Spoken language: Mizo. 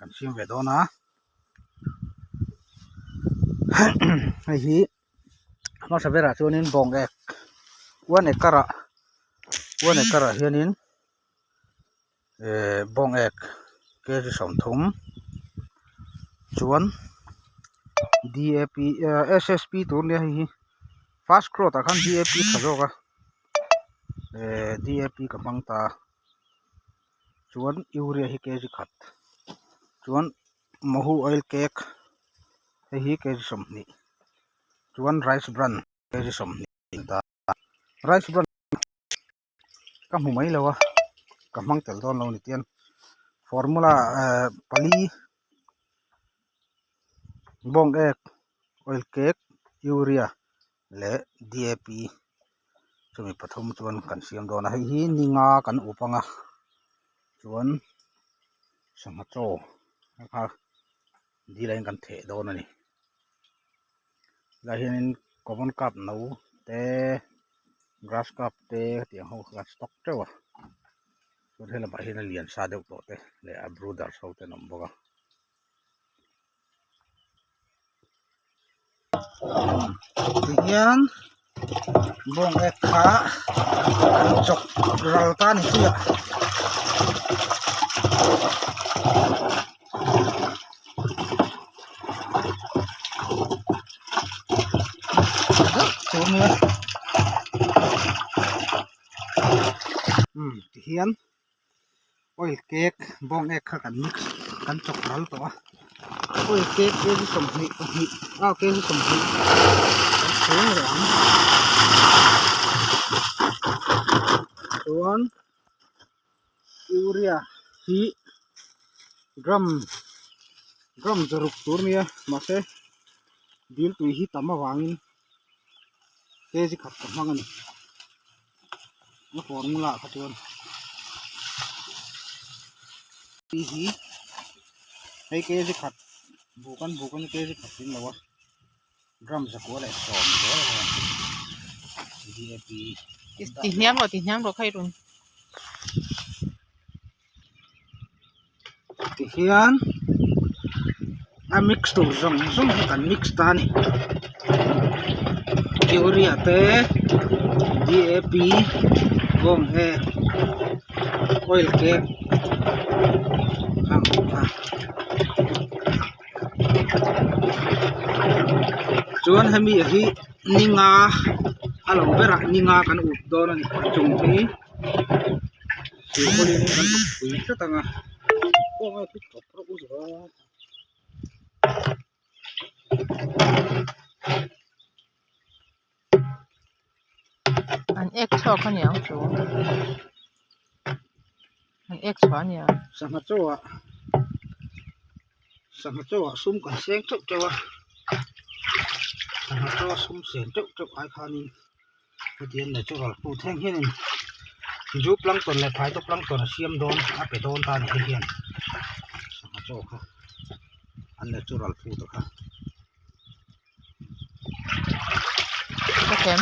kan siam ve dawn a hei hi hmasa berah chuanin bawng ek one acre ah one acre ah hianin ehh bawng ek kg 30 chuan dap ehh ssp tur nia hei hi fast growth ah khan dap tha zawk a ehh dap ka hmang ta chuan urea hi kg khat chuan mohu oil cake hei hi kg 20 chuan rice bran kg 20 ta rice bran ka hmu mai lo a ka hmang tel dawn lo ni tian formula ehh pali bawng ek oil cake urea leh dap chumi pathum chuan kan siam dawn a hei hi ni nga kan up ang a chuan sangha chaw kha dil ah hian kan theh dawn a ni helaiah hianin common cup no te grass cup te hetiang ho kha kan stock teuh a chuan he lamah hian a lian sa deuh tawh te leh a brooders ho te an awm bawk a. Tihian bawng ek kha an chawk ral ta ni chiah. Tihian oil cake bawng ek kha kan mix kan chawk ral tawh a oil cake kg 22 a kg 20 kan chhung leh ang chuan urea hi gram gram zaruk tur nia mahse dil tui hi tam avangin kg khat ka hmang a ni. A formula kha chuan hei hi hei kg khat buk an buk an kg khat tling lo a gram zakua leh sawm zel a ni dap Ti hniam rawh ti hniam rawh kha i rawn. Tihian a mix tur zawng zawng hi kan mix ta a ni urea te dap bawng ek oil cake ang kha chuan hemi hi ni nga a lo berah ni nga kan up dawn a ni a chung hi. An ek chhuak a niang chu an ek chhuah a niang. Sangha chaw ah sangha chaw ah sum kan seng teuh teuh a sangha chaw a sum seng teuh teuh ai khanin. Hetiang natural food heng hianin zu plankton leh phytoplankton a siam dawn a pe dawn ta a ni hei hian sangha chaw kha a natural food a kha. Ka kem.